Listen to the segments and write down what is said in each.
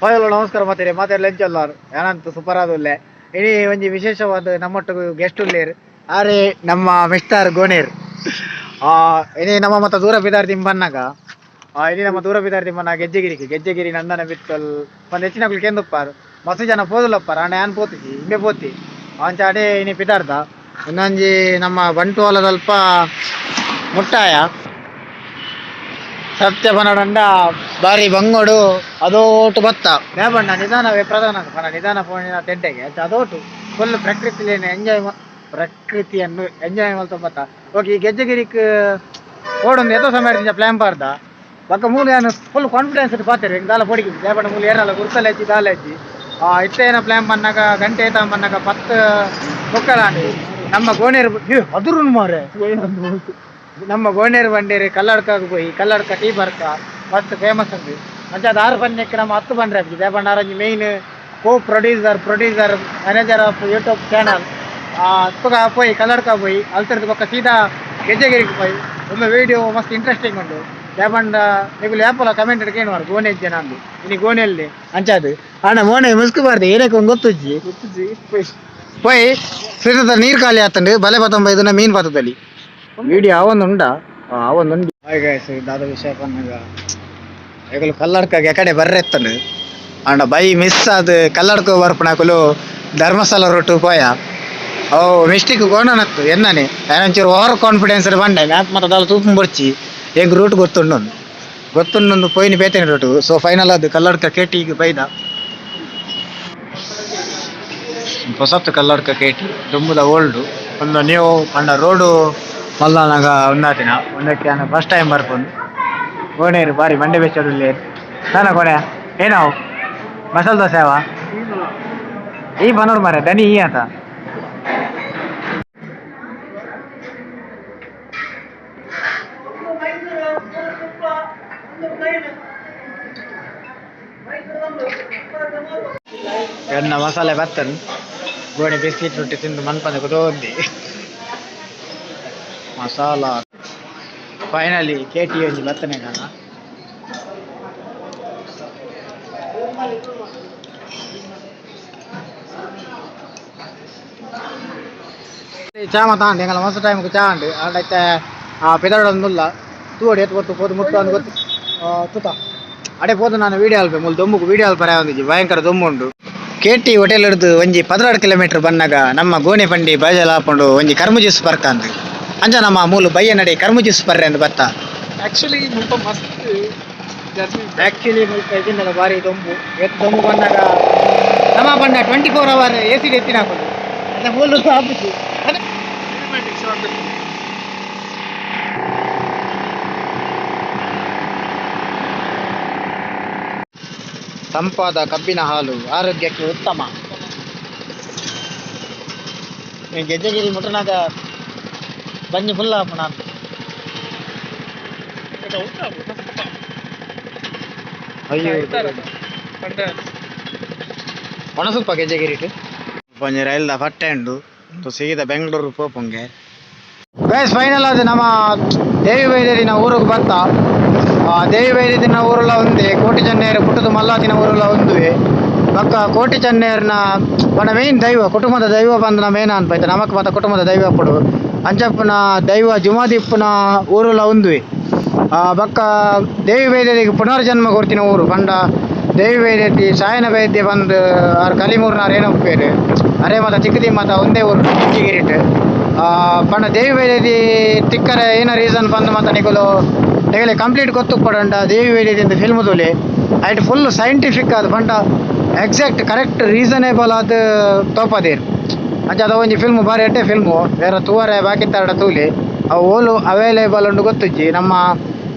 Hello ನಮಸ್ಕಾರ ಮಾತೇರಿ ಮಾತಾಡಲಿ ಎಂಚಲ್ಲಾರು ಏನಂತ ಸೂಪರ್ ಆದುಲ್ಲೆ. ಇಡೀ ಒಂಜಿ ವಿಶೇಷವಾದ ನಮ್ಮೊಟ್ಟಿಗೆ ಗೆಸ್ಟ್ ಉಲ್ಲೇರು ಆರೆ ನಮ್ಮ ಮಿಸ್ಟರ್ ಗೋಣೇರ್. ಇನಿ ನಮ್ಮ ಮತ್ತ ದೂರ ಬಿದಾರ್ ಬನ್ನಾಗ, ಇನಿ ನಮ್ಮ ದೂರ ಬಿದಾರ್ ತಿಂಬನ್ನಾಗ ಗೆಜ್ಜೆಗಿರಿಗೆ ಗೆಜ್ಜೆಗಿರಿ ನಂದನ ಬಿತ್ತಲ್ ಒಂದು ಹೆಚ್ಚಿನಕುಲು ಕೆಂದುಪ್ಪಾರು ಮಸ್ತ್ ಜನ ಪೋದುಲಪ್ಪಾರ ಅಣ್ಣ ಯಾನ್ ಪೋತಿಜಿ ಇಂಬೆ ಪೋತಿ ಅಂಚ ಅಡೆ ಇನಿ ಪಿದಾರ್ದ ಇನ್ನೊಂಜಿ ನಮ್ಮ ಬಂಟ್ವಾಳದಲ್ಪ ಮುಟ್ಟಾಯ ಸತ್ಯ ಬನಡಂಡ ಬಾರಿ ಬಂಗೋಡು ಅದೋಟು ಬತ್ತ ಬಣ್ಣ ನಿಧಾನವೇ ಪ್ರಧಾನ ಪನ ನಿಧಾನ ಪೋಣಿನ ತೆಂಟೆಗೆ ಅದೋಟು ಫುಲ್ ಪ್ರಕೃತಿಲೇನೆ ಎಂಜಾಯ್ ಪ್ರಕೃತಿಯನ್ನು ಎಂಜಾಯ್ ಮಲ್ತ ಬತ್ತ. ಓಕೆ, ಈ ಗೆಜ್ಜೆಗಿರಿಕ್ ಓಡೊಂದು ಎತ್ತೋ ಸಮಯ ಪ್ಲಾನ್ ಪಾರ್ದ ಬೊಕ್ಕ ಮೂಲು ಯಾನ್ ಫುಲ್ ಕಾನ್ಫಿಡೆನ್ಸ್ ಪಾತೆರ್ ದಾಲ ಪೊಡಿಗೆ ದೇಪಣ್ಣ ಮೂಲು ಏರಲ್ಲ ಗುರ್ತಲ ಹೆಚ್ಚಿ ದಾಲ ಹೆಚ್ಚಿ ಇತ್ತೇನ ಪ್ಲಾನ್ ಬನ್ನಾಗ ಗಂಟೆ ಏತ ಬನ್ನಾಗ 10 ಬೊಕ್ಕಲಾಂಡ್ ನಮ್ಮ ಗೋಣೇರು ಅದುರು ಮಾರೆ ನಮ್ಮ ಗೋಣೇರು ಬಂಡೇರಿ ಕಲ್ಲಡ್ಕಾಗ ಪೋಯಿ ಕಲ್ಲಡ್ಕ ಟೀ ಬರ್ಕ ಮಸ್ತ್ ಫೇಮಸ್ ಉಂಡು. ಅಂಚ ಅದು 6 ಪನ್ನೆಕ್ ನಮ್ಮ 10 ಬಂಡ್ರೆ ಆಪುಜಿ ದೇಪಣ್ಣ ಆರಂಜಿ main co producer producer manager of YouTube channel ಅಪ್ಪಗ ಪೋಯಿ ಕಲ್ಲಡ್ಕ ಪೋಯಿ ಅಲ್ತರ್ದು ಬೊಕ್ಕ ಸೀದಾ ಗೆಜ್ಜೆಗಿರಿಗೆ ಪೋಯಿ ಒಮ್ಮೆ ವೀಡಿಯೋ ಮಸ್ತ್ ಇಂಟ್ರೆಸ್ಟಿಂಗ್ ಉಂಡು. ದೇಪಂಡ ನಿಗುಲು ಯಾಪಲ ಕಮೆಂಟ್ ಕೇಳುವಾರು ಗೋಣೆ ಜನ ಅಂದು ಇನಿ ಗೋಣೆಯಲ್ಲಿ ಅಂಚಾದು ಅಣ್ಣ ಮೋನೆ ಮುಸ್ಕು ಬಾರ್ದು ಏನಕ್ಕೆ ಒಂದು ಗೊತ್ತುಜ್ಜಿ ಪೋಯ್ ಸಿರಿದ ನೀರು ಖಾಲಿ ಆತಂಡು ಬಲೆ ಪತ್ತೊಂಬ ಇದನ್ನ ಮೀನ್ ಪತ್ತದಲ್ಲಿ ವಿಡಿಯೋ ಅವೊಂದು ಉಂಡ ಅವೊಂದು. ಹಾಯ್ ಗೈಸ್, ದಾದ ವಿಷಯ ಪನ್ನಗ ಎಗಲು ಕಲ್ಲಡ್ಕಾಗ ಎಕಡೆ ಬರ್ರೆತ್ತಂಡು ಅಂಡ ಬೈ ಮಿಸ್ ಅದು ಕಲ್ಲಡ್ಕ ಬರ್ಪಣಕುಲು ಧರ್ಮಸ್ಥಳ ರೂಟ್ ಪೋಯ ಓ ಮಿಸ್ಟೇಕ್ ಗೋಣನತ್ತು ಎನ್ನನೆ ಒಂಚೂರು ಓವರ್ ಕಾನ್ಫಿಡೆನ್ಸ್ ಬಂಡೆ ಮ್ಯಾಪ್ ಮತ್ತೆ ದಾಲ ತೂಪು ಬೊರ್ಚಿ ಎಂಕ್ ರೂಟ್ ಗೊತ್ತುಂಡು ಗೊತ್ತುಂಡು ಪೋಯಿನಿ ಬೇತೇನೆ ರೂಟ್. ಸೊ ಫೈನಲ್ ಅದು ಕಲ್ಲಡ್ಕ ಕೇಟಿಗೆ ಬೈದ ಹೊಸತ್ತು ಕಲ್ಲಡ್ಕ ಕೇಟಿ ದುಂಬುದ ಓಲ್ಡು ಒಂದು ನೀವು ಪಂಡ ರೋಡು ಮಲ್ದಾನಾಗ ಉಂದಾತಿನ ಒಂದಕ್ಕೆ ನಾನು ಫಸ್ಟ್ ಟೈಮ್ ಬರ್ಪುಂಡು ಗೋಣೇರು ಬಾರಿ ಮಂಡೆ ಬೆಚ್ಚಡು ನಾನ ಕೋಣೆ ಏನಾವು ಮಸಾಲೆ ದೋಸೆ ಅವ ಈ ಬನ್ನೋಡು ಮಾರೆ ದನಿ ಈ ಆತ ಎಣ್ಣ ಮಸಾಲೆ ಬತ್ತನ್ ಗೋಣಿ ಬಿಸ್ಕಿಟ್ ರೊಟ್ಟಿ ತಿಂದು ಮನ್ಪಂದೆ ಕುದೋಂದಿ ಮಸಾಲ ಫೈನಲಿ ಕೆ ಟಿ ಒಂಜಿ ಬತ್ತನೆ ಕಾಣ ಚಾ ಮತ್ತ ಎಂಗಲ ಮಸ್ತ್ ಟೈಮ್ ಚಾ ಉಂಡು ಆಂಡ ಆ ಪಿದಡೊಂದುಲ್ಲ ತೂವಡಿ ಎತ್ತು ಗೊತ್ತು ಪೋದು ಮುಟ್ಟು ಅಂದ್ ಗೊತ್ತು ತುತ ಅಡೆ ಪೋದು ನಾನು ವೀಡಿಯೋ ಅಲ್ಪೆ ಮುಲ್ ದೊಂಬುಕು ವೀಡಿಯೋ ಅಲ್ಪರೆ ಒಂದಿಜಿ ಭಯಂಕರ ದೊಂಬು ಉಂಡು. ಕೆಟಿ ಹೋಟೆಲ್ ಹಿಡಿದು ಒಂಜಿ 16 ಕಿಲೋಮೀಟರ್ ಬನ್ನಾಗ ನಮ್ಮ ಗೋಣೆ ಪಂಡಿ ಬಜಲ್ ಹಾಕೊಂಡು ಒಂಜಿ ಕರ್ಮು ಜ್ಯೂಸ್ ಬರ್ಕಂದು ಅಂಚ ನಮ್ಮ ಮೂಲು ಬಯ್ಯ ನಡೆ ಕರ್ಮು ಜ್ಯೂಸ್ ಬರ್ರೆ ಅಂದ್ ಬತ್ತ. ಆಕ್ಚುಲಿ ಮುಲ್ಪ ಮಸ್ತ್ ಗರ್ಮಿ. ಆಕ್ಚುಲಿ ಮುಲ್ಪ ಇಜಿಂದಲ ಬಾರಿ ದೊಂಬು ಎತ್ತು ದೊಂಬು ಬಂದಾಗ ನಮ್ಮ ಬಂಡ 24 ಅವರ್ ಎ ಸಿ ಎತ್ತಿನ ಹಾಕೋದು ಅದೇ ಮೂಲು ಆಪುಜಿ. Cinematic shot. ತಂಪಾದ ಕಬ್ಬಿನ ಹಾಲು ಆರೋಗ್ಯಕ್ಕೆ ಉತ್ತಮ. ಈ ಗೆಜ್ಜೆಗಿರಿ ಮುಟ್ಟನಾಗ ಬನ್ನಿ ಫುಲ್ ಹಾಪುಣ ಅಯ್ಯೋ ಒಣಸುಪ್ಪ ಗೆಜ್ಜೆಗಿರಿಟ್ ಒಂಜಿ ರೈಲ್ದ ಫಟ್ಟೆ ಉಂಡು ಸೀದಾ ಬೆಂಗಳೂರು ಪೋಪುಂಗೆ. ಗೈಸ್ ಫೈನಲ್ ಅದು ನಮ್ಮ ದೇವಿ ಬೈದೆದಿನ ಊರಿಗೆ ಬತ್ತ. ದೇವಿ ಬೈದೆದಿನ ಊರುಲ ಒಂದೇ ಕೋಟಿ ಚೆನ್ನೇರು ಪುಟ್ಟದ ಮಲ್ಲಾತಿನ ಊರುಲ ಒಂದುವೆ ಬೊಕ್ಕ ಕೋಟಿ ಚೆನ್ನೇರ್ನ ಬಣ ಮೇನ್ ದೈವ ಕುಟುಂಬದ ದೈವ ಬಂದು ನಮ್ಮ ಏನ ಅನ್ಪೈತೆ ನಮಕ್ ಮಾತ ಕುಟುಂಬದ ದೈವ ಪಡು ಅಂಚಪ್ಪನ ದೈವ ಜುಮಾದಿಪ್ಪನ ಊರುಲ ಒಂದುವೆ. ಬೊಕ್ಕ ದೇವಿ ಬೈದೆದಿಗೆ ಪುನರ್ಜನ್ಮ ಕೊರ್ತಿನ ಊರು ಪಂಡ ದೇವಿ ಬೈದೆತಿ ಸಾಯನ ವೈದ್ಯ ಬಂದು ಆರ್ ಕಲಿಮೂರ್ನಾರ್ ಏನೋ ಪೇರು ಅರೆ ಮಾತ ಚಿಕ್ಕದಿ ಮಾತ ಒಂದೇ ಊರು ಗೆಜ್ಜೆಗಿರಿಟ್ ಪಂಡ ದೇವಿ ಬೈದೆದಿ ತಿಕ್ಕರೆ ಏನ ರೀಸನ್ ಬಂದು ಮಾತ ನಿಕುಲು ನಿಗಲೆ ಕಂಪ್ಲೀಟ್ ಗೊತ್ತು ಪಡಂಡ ದೇವಿ ಬೈದೆದಿ ಅಂತ ಫಿಲ್ಮ್ ತೂಲೆ ಐಟ್ ಫುಲ್ ಸೈಂಟಿಫಿಕ್ ಅದು ಪಂಡ ಎಕ್ಸಾಕ್ಟ್ ಕರೆಕ್ಟ್ ರೀಸನೇಬಲ್ ಆದ್ ತೋಪದೇರು ಅಂಚ ಅದ ಒಂಜಿ ಫಿಲ್ಮ್ ಬಾರಿ ಎಡ್ಡೆ ಫಿಲ್ಮು ಬೇರೆ ತೂವರೆ ಬಾಕಿತ್ತಾರಡ ತೂಲಿ ಅವು ಓಲು ಅವೈಲೇಬಲ್ ಉಂಡು ಗೊತ್ತುಜ್ಜಿ. ನಮ್ಮ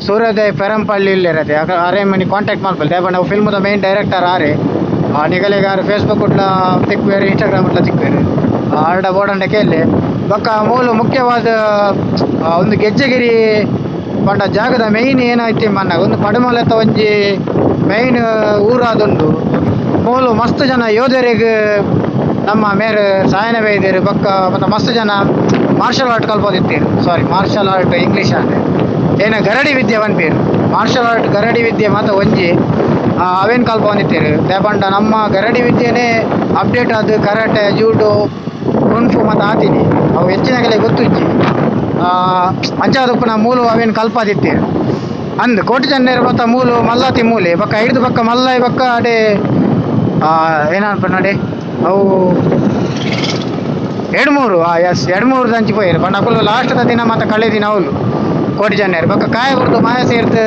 ಸೂರ್ಯೋದಯ ಪೆರಂಪಳ್ಳಿ ಇಲ್ಲಿರತ್ತೆ ಅರೆ ಮನಿ ಕಾಂಟ್ಯಾಕ್ಟ್ ಮಲ್ಪೊಲಿ ದಾಯೆ ಪಂಡ ಅವು ಫಿಲ್ಮ್ದ ಮೇನ್ ಡೈರೆಕ್ಟರ್ ಆರೆ ನಿಗಲೆಗ್ ಆರ್ ಫೇಸ್ಬುಕ್ ಉಡ್ಲ ತಿಕ್ಕ್ವೆರ್ ಇನ್ಸ್ಟಾಗ್ರಾಮ್ ಉಡ್ಲ ತಿಕ್ಕ್ವೆರ್ ಆರ್ಡ ಬೋಡಂಡ ಕೇಳಿ ಬೊಕ್ಕ ಮೂಲು ಮುಖ್ಯವಾದ ಒಂದು ಗೆಜ್ಜೆಗಿರಿ ಪಂಡ ಜಾಗದ ಮೇಯ್ನ್ ಏನಾಯ್ತು ಮನ್ನ ಒಂದು ಪಡುಮಲೆತ ಒಂಜಿ ಮೇಯ್ನ್ ಊರಾದುಂಡು ಮೂಲು ಮಸ್ತ್ ಜನ ಯೋಧರಿಗೆ ನಮ್ಮ ಮೇರ್ ಸಾಯನ ಬೈದೆರ್ ಬೊಕ್ಕ ಮತ್ತು ಮಸ್ತ್ ಜನ ಮಾರ್ಷಲ್ ಆರ್ಟ್ ಕಲ್ಪೊಂದಿತ್ತೆರ್ ಸಾರಿ ಮಾರ್ಷಲ್ ಆರ್ಟ್ ಇಂಗ್ಲೀಷ್ ಆಂಡ್ ಏನ ಗರಡಿ ವಿದ್ಯೆ ಪನ್ಪೆರ್ ಮಾರ್ಷಲ್ ಆರ್ಟ್ ಗರಡಿ ವಿದ್ಯೆ ಮಾತ ಒಂಜಿ ಅವೇನು ಕಲ್ಪೊಂದಿತ್ತೆರ್ ದಾಯೆ ನಮ್ಮ ಗರಡಿ ವಿದ್ಯೆನೇ ಅಪ್ಡೇಟ್ ಆದ್ ಕರಾಟೆ ಜೂಡೋ ಕುಂಫು ಮಾತ ಆತಿನಿ ಅವು ಹೆಚ್ಚಿನಗಲೆ ಗೊತ್ತುಜ್ಜಿ ಅಂಚಾದುಪ್ಪುನ ಮೂಲು ಅವೇನು ಕಲ್ಪಾದಿತ್ತೆರ್ ಅಂದ್ ಕೋಟಿ ಚೆನ್ನೆರ್ ಮಾತ ಮೂಲು ಮಲ್ಲಾತಿ ಮೂಲೆ ಬೊಕ್ಕ ಐಡ್ದ್ ಬೊಕ್ಕ ಮಲ್ಲಾಯಿ ಬೊಕ್ಕ ಅಡೆ ಏನನ್ಪುನಡೆ ಅವು ಎಡ್ಮೂರು ಎಸ್ ಎಡ್ಮೂರು ದಂಚಿ ಪೋಯೆರ್ ಪಂಡ ಅಕುಲು ಲಾಸ್ಟ್ ದ ದಿನ ಮಾತ ಕಳೆದಿನ ಅವ್ಲು ಕೋಟಿ ಚೆನ್ನೆರ್ ಬೊಕ್ಕ ಕಾಯ ಬುಡ್ದು ಮಾಯ ಸೇರ್ದ್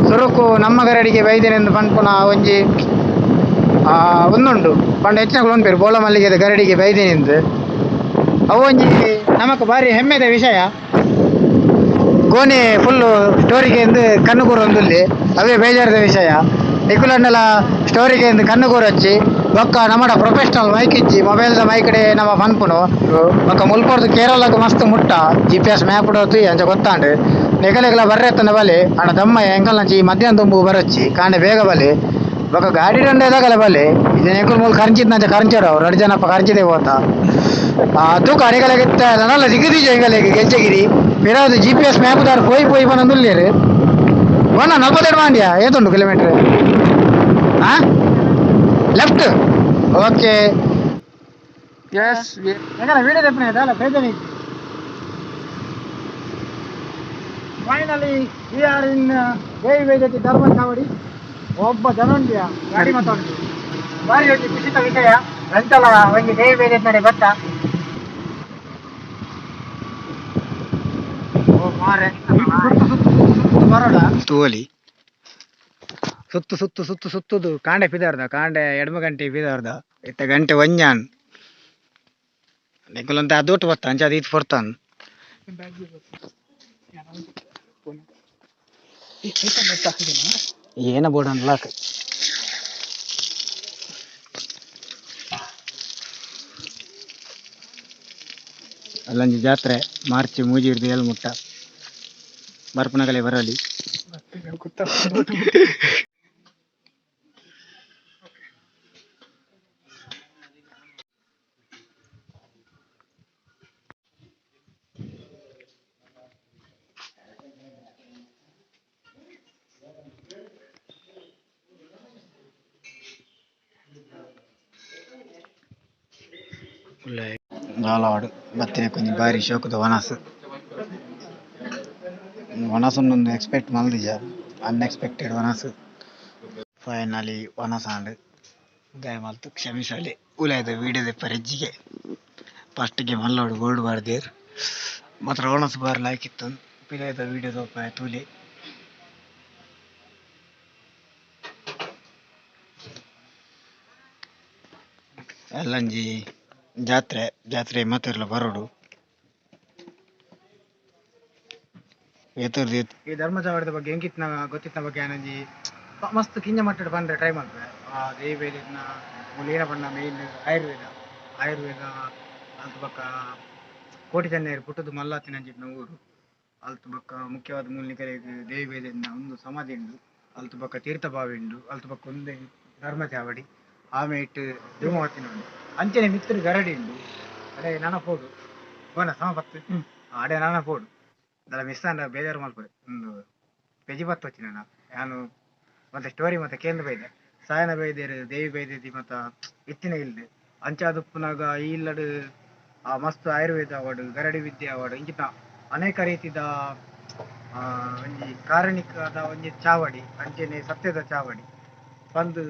ಸುರುಕು ನಮ್ಮ ಗರಡಿಗೆ ಬೈದೆನೆಂದು ಪನ್ಪುನ ಒಂಜಿ ಒಂದುಂಡು ಪಂಡ ಹೆಚ್ಚಿನಕುಲು ಪನ್ಪೆರ್ ಬೋಳ ಮಲ್ಲಿಗೆದ ಗರಡಿಗೆ ಬೈದೆನೆಂದು ಅವು ಒಂಜಿ ನಮಕ್ ಬಾರಿ ಹೆಮ್ಮೆದ ವಿಷಯ. ಕೋನೆ ಫುಲ್ಲು ಸ್ಟೋರಿಗೆ ಎಂದು ಕಣ್ಣು ಕೂರೊಂದುಲ್ಲೆ ಅವೇ ಬೇಜಾರದ ವಿಷಯ. ನಿಕುಲಂಡಲ ಸ್ಟೋರಿಗೆ ಎಂದು ಕಣ್ಣು ಕೂರೊಚ್ಚಿ ಬೊಕ್ಕ ನಮ್ಮಡ ಪ್ರೊಫೆಷನಲ್ ಮೈಕ್ ಇಜ್ಜಿ ಮೊಬೈಲ್ದ ಮೈಕ್ ನಮ್ಮ ಪನ್ಪುನು ಬೊಕ್ಕ ಮುಲ್ಪೊರ್ದು ಕೇರಳಗ್ ಮಸ್ತ್ ಮುಟ್ಟ ಜಿ ಪಿ ಎಸ್ ಮ್ಯಾಪ್ ತೂಯಿ ಅಂಚ ಗೊತ್ತಾಂಡ್. ನಿಕಲೆಗ್ಲ ಬರ್ರೆತ್ತಂಡ ಬಲೆ ಆಂಡ ದಮ್ಮ ಎಂಕಲ್ನಂಚಿ ಮಧ್ಯಾಹ್ನ ದುಂಬು ಬರೊಚ್ಚಿ ಕಾಂಡೆ ಬೇಗ ಬಲೆ ಬೊಕ್ಕ ಗಾಡಿ ದಂಡ ಬಲೆ ಇದು ನಿಕುಲು ಮೂಲು ಕರ್ಂಚಿತ್ನಂಚ ಕರ್ಂಚೊಡು ಅವು ರಡ್ಡ್ ಜನಪ್ಪ ಕರ್ಂಚಿದೆ ಪೋತ ತೂಕ ನಿಕಲೆಗ್ ನನಲ ತಿಕ್ಕುದಿಜಿ ಎಂಕಲೆಗ್ ಗೆಜ್ಜೆಗಿರಿ ಪಿರವು ಜಿ ಪಿ ಎಸ್ ಮ್ಯಾಪ್ ದಾರ್ ಪೋಯಿ ಪೋಯಿ ಪನೊಂದುಲ್ಲೆರ್ ಬೊನ್ನ 42 ಮಾಂಡ್ಯ ಏತುಂಡು ಕಿಲೋಮೀಟರ್ ಲೆಫ್ಟ್ ಓಕೆ. ಎಸ್ ಎಂಕಲ ವೀಡಿಯೋ ದೆಪ್ಪುನೆ ದಾಲ ಬೇಜಾರ್ ಇಜ್ಜಿ. Finally we are in Devi Baidethi Dharma Chavadi. ಒಬ್ಬ ಜನ ಉಂಡಿಯ ಗಾಡಿ ಮಾತಾಡುದು ಬಾರಿ ಒಂಜಿ ಖುಷಿತ ವಿಷಯ. ಎಂತಲ ಒಂಜಿ ದೇವಿ ಬೈದೆತಿ ನಡೆ ಬತ್ತ ಓ ಮಾರೆ ಸುತ್ತು ಸುತ್ತು ಸುತ್ತು ಸುತ್ತು ಬರೋಡ ತೂವಲಿ ಸುತ್ತು ಸುತ್ತು ಸುತ್ತು ಸುತ್ತುದು ಕಾಂಡೆ ಪಿದಾರ್ದ ಕಾಂಡೆ ಎಡ್ಮ ಗಂಟೆ ಪಿದಾರ್ದ ಇತ್ತ ಗಂಟೆ ಒಂಜಾನ್ ನಿಕುಲಂತ ಅದೊಟ್ಟು ಬತ್ತ ಅಂಚ ಅದು ಇತ್ತು ಪೊರ್ತಾನ್. ಏನ ಬೋರ್ಡ್ ಲಾಕ್ ಅಲ್ಲೊಂಜಿ ಜಾತ್ರೆ ಮಾರ್ಚ್ ಮೂಜಿ ಹಿಡ್ದು ಏಳು ಮುಟ್ಟ ಬರ್ಪುನಗಲೆ ಬರಲಿ. ದಾಲವಾಡು ಬತ್ತಿನ ಕೊಂಜಿ ಬಾರಿ ಶೋಕುದ ವನಸ್ ವನಸ್ ಎಕ್ಸ್ಪೆಕ್ಟ್ ಮಲ್ದಿಜ ಅನ್ಎಕ್ಸ್ಪೆಕ್ಟೆಡ್ ವನಸ್. ಫೈನಲಿ ವನಸ್ ಆಂಡ್ ದಾಯ ಮಲ್ತ್ ಕ್ಷಮಿಸಲಿ ಉಲಾಯ್ದ ವೀಡಿಯೋ ದೆಪ್ಪರೆ ಫಸ್ಟ್ಗೆ ಮಲ್ಲೋಡು ಗೋಲ್ಡ್ ಬಾರ್ದೇರ್ ಮಾತ್ರ ವನಸ್ ಬಾರ್ ಲಾಯ್ಕ್ ಇತ್ತು ಪಿದಾಯ್ದ ವೀಡಿಯೋ ತೋಪ ತೂಲೆ. ಅಲ್ಲೊಂಜಿ ಜಾತ್ರೆ ಜಾತ್ರೆ ಮಾತೆರ್ಲ ಬರೋಡು ಏತುರ್ದು ಈ ಧರ್ಮಚಾವಡಿದ ಬಗ್ಗೆ ಎಂಕಿತ್ನ ಗೊತ್ತಿತ್ನ ಬಗ್ಗೆ ಆನಂಜಿ ಮಸ್ತ್ ಕಿಂಜ ಮಟ್ಟಡ್ ಪಂಡ್ರೆ ಟ್ರೈ ಮಲ್ಪೆ. ಆ ದೇವಿ ಬೈದೆತಿನ ಮೂಲು ಏನ ಪಂಡ ಮೇನ್ ಆಯುರ್ವೇದ ಆಯುರ್ವೇದ ಅಲ್ತ ಬೊಕ್ಕ ಕೋಟಿ ಚೆನ್ನಯೆರ್ ಪುಟ್ಟುದು ಮಲ್ಲಾತಿನಂಚಿತ್ತಿನ ಊರು. ಅಲ್ತ ಬೊಕ್ಕ ಮುಖ್ಯವಾದ ಮೂಲು ನಿಕಲೆಗ್ ದೇವಿ ಬೈದೆತಿನ ಉಂದು ಸಮಾಧಿ ಉಂಡು. ಅಲ್ತ ಬೊಕ್ಕ ತೀರ್ಥ ಬಾವಿ ಉಂಡು. ಅಲ್ತ ಬೊಕ್ಕ ಉಂದೆ ಧರ್ಮಚಾವಡಿ ಆಮೇಟ್ ಧೂಮಾವತಿನ ಉಂಡು. ಅಂಚನೆ ಮಿತ್ತ್ ಗರಡಿ ಉಂಡು. ಅಡೆ ನನ ಪೋಡು ಬೋನ ಸಮ ಪತ್ತು ಅಡೆ ನನ ಪೋಡು ದಾಲ ಮಿಸ್ ಆಂಡ ಬೇಜಾರು ಮಲ್ಪೊಡು ಉಂದು ಪೆಜಿ ಪತ್ತು ವಚ್ಚಿನ ಯಾನು ಮತ್ತೆ ಸ್ಟೋರಿ ಮತ್ತೆ ಕೇಂದ್ರ ಬೈದೆ ಸಾಯನ ಬೈದೆರ್ ದೇವಿ ಬೈದೆತಿ ಮತ್ತ ಇತ್ತಿನ ಇಲ್ಡ್ ಅಂಚಾದ್ ಉಪ್ಪುನಗ ಈ ಇಲ್ಲಡ್ ಆ ಮಸ್ತ್ ಆಯುರ್ವೇದ ಆವಡ್ ಗರಡಿ ವಿದ್ಯೆ ಆವಡ್ ಇಂಚಿನ ಅನೇಕ ರೀತಿದ ಒಂಜಿ ಕಾರಣಿಕದ ಒಂಜಿ ಚಾವಡಿ ಅಂಚನೆ ಸತ್ಯದ ಚಾವಡಿ ಪಂದ್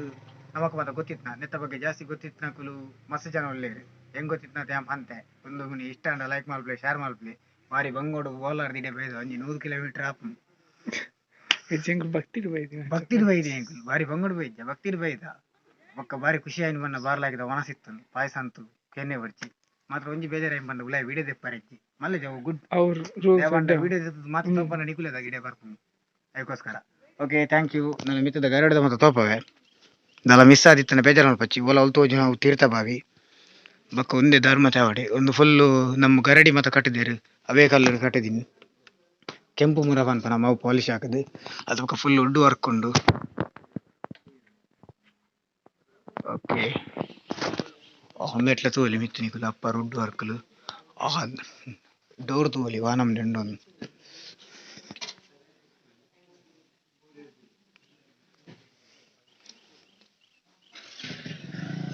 ನಮಕ್ ಮಾತ ಗೊತ್ತಿತ್ನ ನೆತ್ತ ಬಗ್ಗೆ ಜಾಸ್ತಿ ಗೊತ್ತಿತ್ನಕುಲು ಮಸ್ತ್ ಜನ ಉಲ್ಲೆರ್ ಹೆಂಗ್ ಗೊತ್ತಿತ್ನ ಯಾನ್ ಪಂತೆ ಉಂದು ಮುನಿ ಇಷ್ಟ ಆಂಡ ಲೈಕ್ ಮಲ್ಪುಲೆ ಶೇರ್ ಮಲ್ಪುಲೆ ಬಾರಿ ಬಂಗೋಡು ಬೋಲಾರ್ದ್ ಇಡೆ ಬೈದ ಒಂಜಿ 100 ಕಿಲೋಮೀಟರ್ ಆಪುಂಡು. ಎಂಕುಲು ಭಕ್ತಿಡ್ ಬೈದಿನ ಭಕ್ತಿಡ್ ಬೈದೆ ಎಂಕುಲು ಬಾರಿ ಬಂಗೋಡು ಬೈದ್ಯ ಭಕ್ತಿಡ್ ಬೈದ ಬೊಕ್ಕ ಬಾರಿ ಖುಷಿ ಆಯಿನ ಪಂಡ ಬಾರ್ಲಾಗಿದ ವನಸ್ ಇತ್ತು ಪಾಯಸ ಅಂತು ಕೆನ್ನೆ ಬರ್ಚಿ ಮಾತ್ರ ಒಂಜಿ ಬೇಜಾರ್ ಆಯಿನ ಪಂಡ ಉಲಾಯಿ ವಿಡಿಯೋ ದೆಪ್ಪರೆ ಇಜ್ಜಿ ಮಲ್ಲೆ ಜವು ಗುಡ್ ಅವ್ರು ರೂಲ್ಸ್ ಪಂಡ ವಿಡಿಯೋ ದೆತ್ತುದು ಮಾತ್ರ ತೋಪನ ನಿಕುಲೆದ ಇಡೆ ಬರ್ಪುಂಡು ಅದಕ್ಕೋಸ್ಕರ. Okay thank you. ನನ್ನ ಮಿತ್ತದ ಗರಡದ ಮಾತ ತೋಪವೆ ದಾಲ ಮಿಸ್ ಆದಿತ್ತನ ಬೇಜಾರ್ ಮಲ್ಪಚ್ಚಿ ಓಲ ಅಲ್ ತೋಜುನ ಅವು ತೀರ್ಥ ಬಾವಿ ಬೊಕ್ಕ ಒಂದೇ ಧರ್ಮ ಚಾವಡಿ ಒಂದು ಫುಲ್ಲು ನಮ್ಮ ಗರಡಿ ಮಾತ ಕಟ್ಟಿದೇರು ಅವೇ ಕಲ್ಲರ್ ಕಟ್ಟಿದೀನಿ ಕೆಂಪು ಮುರ ಪನ್ಪ ನಮ್ಮ ಅವು ಪಾಲಿಶ್ ಹಾಕದು ಅದು ಬೊಕ್ಕ ಫುಲ್ ವುಡ್ ವರ್ಕ್ ಉಂಡು. ಓಕೆ ಉಂದೆಟ್ಲ ತೂವೊಲಿ ಮಿತ್ತ್ ನಿಕುಲು ಅಪ್ಪರ್ ವುಡ್ ವರ್ಕ್ಲು ಡೋರ್ ತೂವೊಲಿ ವಾನಮ್ನೆ ಉಂಡು ಉಂದು.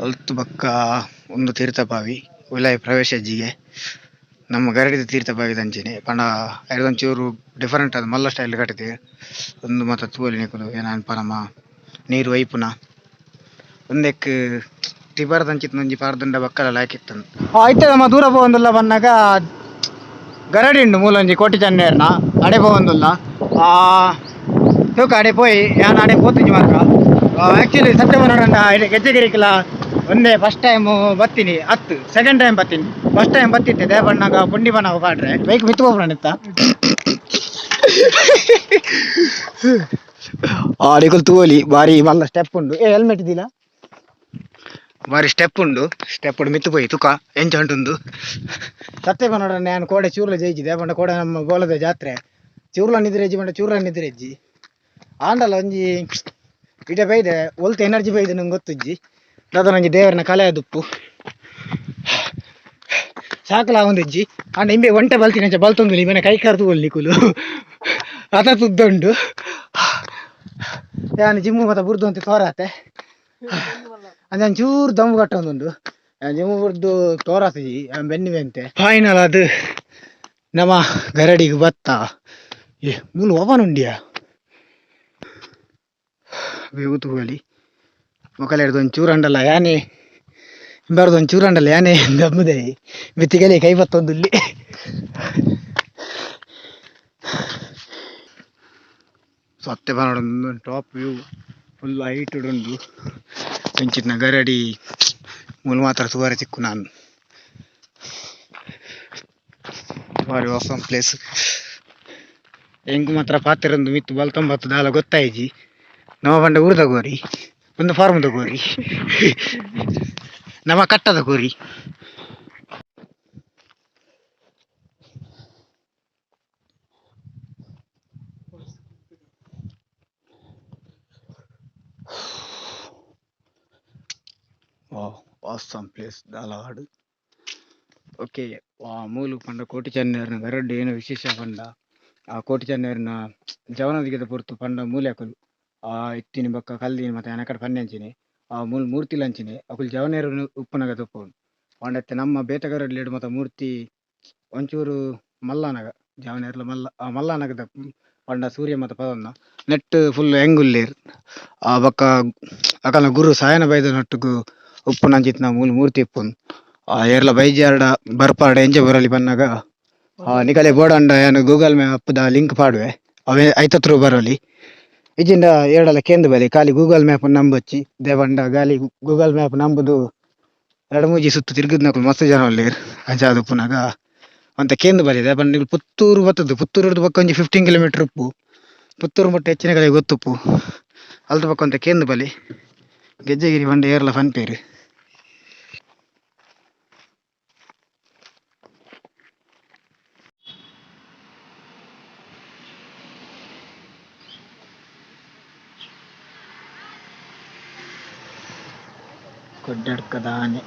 ಅಲ್ತು ಬೊಕ್ಕ ಉಂದು ತೀರ್ಥಬಾವಿ ಉಲಾಯಿ ಪ್ರವೇಶ ಜಿಗೆ ನಮ್ಮ ಗರಡಿದ ತೀರ್ಥಬಾವಿ ದಂಚಿನೆ ಪಂಡ ಐರ್ದ್ ಡಿಫರೆಂಟ್ ಆದ್ ಮಲ್ಲ ಸ್ಟೈಲ್ ಕಟುದೆರ್ ಉಂದು ಮಾತ ತೂವೊಲಿ ನಿಕುಲು ಏನ ಅನ್ಪ ನಮ ನೀರ್ ಒಯ್ಪುನ ಉಂದೆಕ್ ತಿಬರದಂಚಿತ್ತಿನ ಒಂಜಿ ಪಾರ್ದುಂಡ ಬೊಕ್ಕಲ ಲಾಯ್ಕ್ ಇತ್ತುಂಡು. ಇತ್ತೆ ನಮ ದೂರ ಪೋವೊಂದುಲ್ಲ ಪನ್ನಗ ಗರಡಿ ಉಂಡು ಮೂಲೊಂಜಿ ಕೋಟಿ ಚೆನ್ನೇರ್ನ ಅಡೆ ಪೋವೊಂದುಲ್ಲ. ತೂಕ ಅಡೆ ಪೋಯಿ ಯಾನ್ ಅಡೆ ಪೋತಿಜಿ ಮಾತ್ರ. ಆಕ್ಚುಲಿ ಸತ್ಯ ಪನೊಡಂಡ ಗೆಜ್ಜೆಗಿರಿಕ್ಲ ಒಂದೇ ಫಸ್ಟ್ ಟೈಮ್ ಬತ್ತೀನಿ ಅತ್ತು ಸೆಕೆಂಡ್ ಟೈಮ್ ಬತ್ತೀನಿ. ಫಸ್ಟ್ ಟೈಮ್ ಬತ್ತಿತ್ತೆ ದೇವಣ್ಣಗ ಪುಂಡಿ ಬನ ಪಾಡ್ರೆ ಬೈಕ್ ಮಿತ್ತು ಪೋಪುನ ನಿಕುಲು ತೂವೊಲಿ ಬಾರಿ ಮಲ್ಲ ಸ್ಟೆಪ್ ಉಂಡು. ಏ ಹೆಲ್ಮೆಟ್ ಇದ್ದಿಲ್ಲ ಬಾರಿ ಸ್ಟೆಪ್ ಉಂಡು. ಸ್ಟೆಪ್ ಮಿತ್ತು ಪೋಯಿ ತುಕ ಎಂಚ ಉಂಟುಂದು ಸತ್ಯ ಪನೊಡ ನಾನು ಕೋಡೆ ಚೂರ್ಲ ಜಯಿಜಿ ದೇಪಂಡ ಕೋಡೆ ನಮ್ಮ ಗೋಲದ ಜಾತ್ರೆ ಚೂರ್ಲ ನಿದ್ರೆ ಪಂಡ ಚೂರ್ಲ ನಿದ್ರೆ ಇಜ್ಜಿ ಆಂಡಲ ಒಂಜಿ ಇಡೆ ಬೈದೆ ಒಲ್ತ ಎನರ್ಜಿ ಬೈದೆ ನಂಗೆ ಗೊತ್ತಿಜ್ಜಿ. ದಾದ ಒಂಜಿ ದೇವರನ ಕಲೆ ದುಪ್ಪು ಸಾಕಲ ಒಂದಿಜ್ಜಿ ಆಂಡ ಇಂಬೆ ಒಂಟೆ ಬಲ್ತಿನ ಅಂಚ ಬಲ್ತೊಂದು ಇವನ ಕೈ ಕಾರ್ ತೂವೊಲಿ ನಿಕುಲು ಅತ ತುದ್ದುಂಡು. ಯಾನ್ ಜಿಮ್ಮು ಮತ ಬುರ್ದು ಅಂತ ತೋರಾತೆ ಅಂಚ ಚೂರು ದಮ್ಮು ಕಟ್ಟೊಂದುಂಡು. ಜಿಮ್ಮು ಬುರ್ದು ತೋರಾತಿಜಿ ಬೆನ್ನಿ ಬೆಂತೆ ಫೈನಲ್ ಅದು ನಮ್ಮ ಗರಡಿಗೆ ಬತ್ತ. ಏ ಮೂಲು ಓಪನ್ ಉಂಡಿಯಾ ಬೇವು ತೂವೊಲಿ ಮೊಕಲೆರ್ದ್ ಒಂಜಿ ಚೂರು ಅಂಡಲ ಯಾನೆ ಇಂಬಾರ್ದು ಒಂಜಿ ಚೂರು ಅಂಡಲ ಯಾನೆ ದಮ್ಮುದೆ ಮಿತ್ತಿಗೆಲೆ ಕೈ ಬತ್ತೊಂದುಲ್ಲಿ. ಸತ್ಯ ಪನೊಡು ಟಾಪ್ ವ್ಯೂ ಫುಲ್ ಹೈಟ್ ಉಂಡು. ಇಂಚಿತ್ತಿನ ಗರಡಿ ಮೂಲು ಮಾತ್ರ ತೂವರೆ ತಿಕ್ಕು ನಾನು. ಬಾರಿ ಆಸಮ್ ಪ್ಲೇಸ್. ಎಂಕ್ ಮಾತ್ರ ಪಾತೆರೊಂದು ಮಿತ್ತ್ ಬಲ್ತೊಂಬತ್ತು ದಾಲ ಗೊತ್ತಾಯಿಜಿ. ನಮ ಪಂಡ ಊರ್ದ ಕೋರಿ ಒಂದು ಫಾರ್ಮ್ದ ಕೋರಿ ನಮ ಕಟ್ಟದ ಕೋರಿ. ವಾವ್ ಆಸಮ್ ಪ್ಲೇಸ್ ದಾಲ ಓಕೆ ಮೂಲು ಪಂಡ ಕೋಟಿ ಚೆನ್ನೇರ್ನ ಗರಡ್ ಏನು ವಿಶೇಷ ಪಂಡ ಆ ಕೋಟಿ ಚೆನ್ನೇರ್ನ ಜವನದಿಗೆದ ಪೊರ್ತು ಪಂಡ ಮೂಲೆ ಅಕುಲು ಆ ಇತ್ತಿನ ಬೊಕ್ಕ ಕಲ್ದಿನ ಮತ್ತೆ ಅನಕಡ ಪನ್ನೆಂಚಿನಿ ಆ ಮೂಲು ಮೂರ್ತಿಲಂಚಿನಿ ಅಕುಲು ಜವನೆರ್ ಉಪ್ಪುನಗ ತೂಪೊಡು ಪಂಡ ಇತ್ತೆ ನಮ್ಮ ಬೇತೆ ಮತ ಮೂರ್ತಿ ಒಂಚೂರು ಮಲ್ಲನಗ ಜವನೆರ್ಲ ಮಲ್ಲ ಆ ಮಲ್ಲನಗದ ಪಂಡ ಸೂರ್ಯ ಮತ ಪದೊನ್ನ ನೆಟ್ಟ್ ಫುಲ್ ಎಂಗುಲ್ಲೆರ್ ಆ ಬೊಕ್ಕ ಅಕಲ್ನ ಗುರು ಸಾಯನ ಬೈದನೊಟ್ಟುಗು ಉಪ್ಪುನಂಚಿತ್ತಿನ ಮೂಲು ಮೂರ್ತಿ ಇಪ್ಪುಂಡು. ಆ ಏರ್ಲ ಬೈಜಾರ್ಡ ಬರ್ಪಾಡ ಎಂಚ ಬರೊಲಿ ಪನ್ನಗ ನಿಕಲೆ ಬೋಡಂಡ ಯಾನ್ ಗೂಗಲ್ ಮ್ಯಾಪ್ ದ ಲಿಂಕ್ ಪಾಡುವೆ ಅವೆ ಐತ ತ್ರೂ ಬರೊಲಿ. ಇಜ್ಜಿಂಡ ಏರ್ಡಲ ಕೇಂದ್ ಬಲೆ ಖಾಲಿ ಗೂಗಲ್ ಮ್ಯಾಪ್ ನಂಬೊಚ್ಚಿ ದಾಯೆ ಗಾಲಿ ಗೂಗಲ್ ಮ್ಯಾಪ್ ನಂಬುದು ರಡ್ಡ್ ಮೂಜಿ ಸುತ್ತು ತಿರ್ಗುದ್ನಕುಲು ಮಸ್ತ್ ಜನ ಉಲ್ಲೆರ್. ಅಂಚಾದ್ ಉಪ್ಪುನಗ ಒಂತೆ ಕೇಂದ್ ಬಲೆ ದಾಯೆ ಪಂಡ ನಿಕುಲು ಪುತ್ತೂರು ಬತ್ತುದು ಪುತ್ತೂರುರ್ದು ಬೊಕ್ಕ ಒಂಜಿ 15 ಕಿಲೋಮೀಟರ್ ಉಪ್ಪು. ಪುತ್ತೂರು ಮುಟ್ಟ ಹೆಚ್ಚಿನಕಲೆಗ್ ಗೊತ್ತುಪ್ಪು. ಅಲ್ತ ಬೊಕ್ಕ ಒಂತೆ ಕೇಂದ್ ಬಲೆ ಗೆಜ್ಜೆಗಿರಿ ಪಂಡ ಏರ್ಲ ಪನ್ಪೆರ್. ಕೊಡ್ಡಡ್ಕದ ಆನೆ.